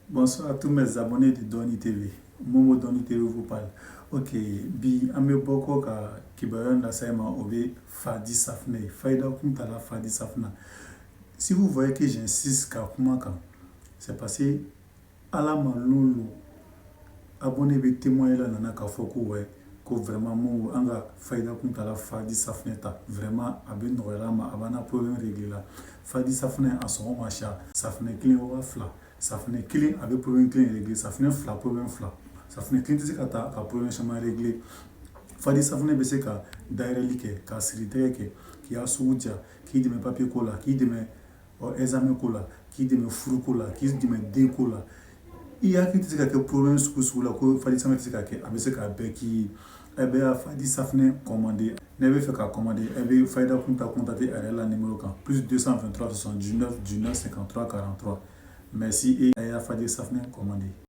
Bonsoir à tous mes abonnés de Dɔnni TV. Momo Dɔnni TV vous parle. Ok, bi an bɛ bɔ kɔ ka kibaruya lase ma, o bɛ Fadi safunɛ ye, fayida kun t'a la Fadi safunɛ. Si vous voyez que j'insiste ka kuma kan, c'est parce que ala ma lon lo abonné bɛ témoigner la nana k'a fɔ ko ouais, ko vraiment Momo, an ka fayida kun t'a la Fadi safunɛ ta, vraiment a bɛ nɔgɔya ma, a b'an na problème régler la. Fadi safunɛ, a sɔngɔ ma siya. Safunɛ kelen 2000. Safunɛ kelen a bɛ problème kelen régler, safunɛ fila problème fila. Safunɛ kelen tɛ se ka ta ka problème caman régler. Fadi safunɛ bɛ se ka dayɛlɛli kɛ, ka siri tɛgɛ kɛ, k'i ka sugu diya, k'i dɛmɛ papier ko la, k'i dɛmɛ examen ko la, k'i dɛmɛ furu ko la, k'i dɛmɛ den ko la. I hakili tɛ se ka kɛ problème sugu sugu la ko Fadi safunɛ tɛ se ka kɛ, a bɛ se k'a bɛɛ k'i ye. A bɛ Fadi safunɛ commander. Ne bɛ fɛ ka commander, ɛ bɛ Fayida Kunta contacter a yɛrɛ la numéro kan: +223 79 19 53 43. Merci et a y'a Fadi safunɛ commander.